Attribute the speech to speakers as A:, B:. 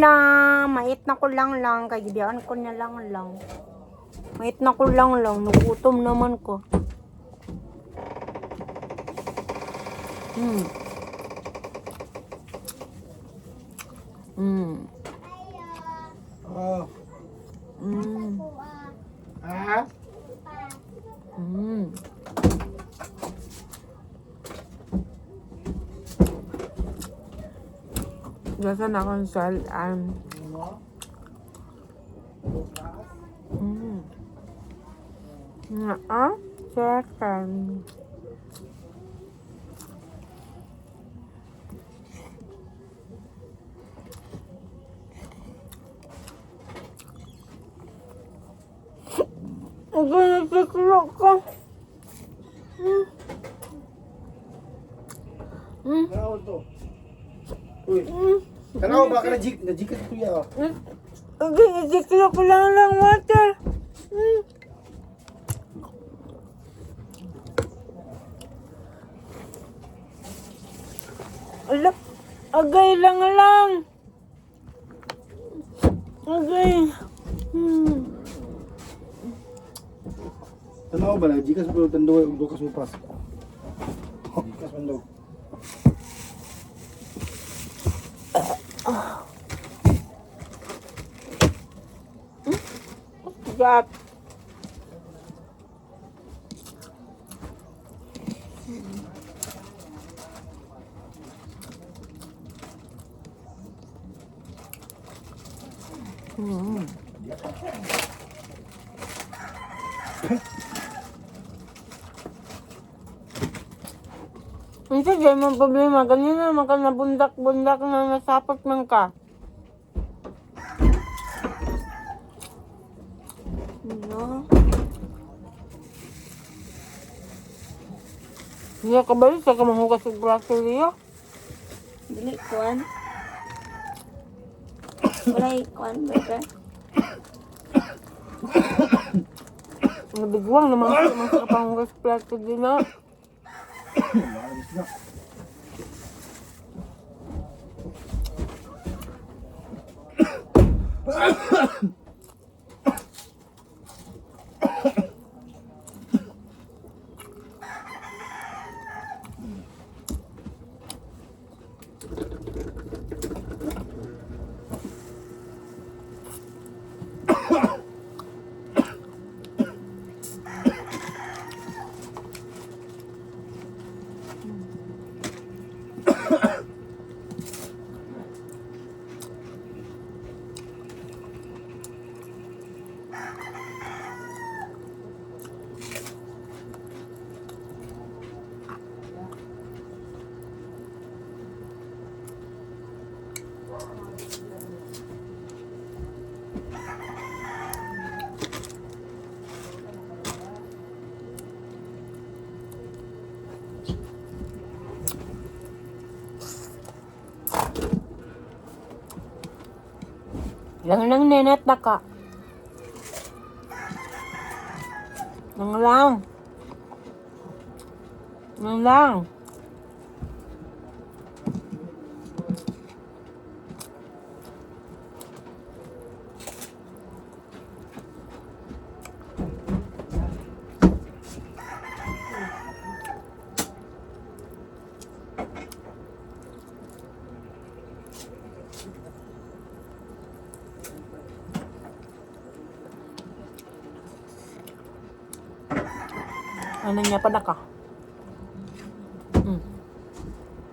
A: Lang, mait na ko lang lang, kay gibiyaan ko na lang lang. Mait na ko lang lang, nagutom naman ko.
B: Oh. Ha?
C: Gasa na akong salaan. Nga, ah? Second. Agay, nagsiklok ko.
B: Tanaw to. Uy. Tanaw ba ka na jik? Na jik kuya. Oh.
C: Agay, nagsiklok ko lang lang water. Alap, agay lang lang. Agay.
B: Tanaw ba na jik sa tanduay ug duha ka supas. Jikas man daw.
C: Gat. Unsa jay man problema ganina man ka nabundak-bundak na nasapot man ka.
A: No.
C: Hindi ka ba sa ka manghugas og braso niya?
A: Dili kuan. Walay kuan burger.
C: Nabigwang naman sa mga panghugas plato din na.
B: Maalis na.
C: Lang lang nenet na ka. Lang lang. Lang lang. Ano niya pa na ka?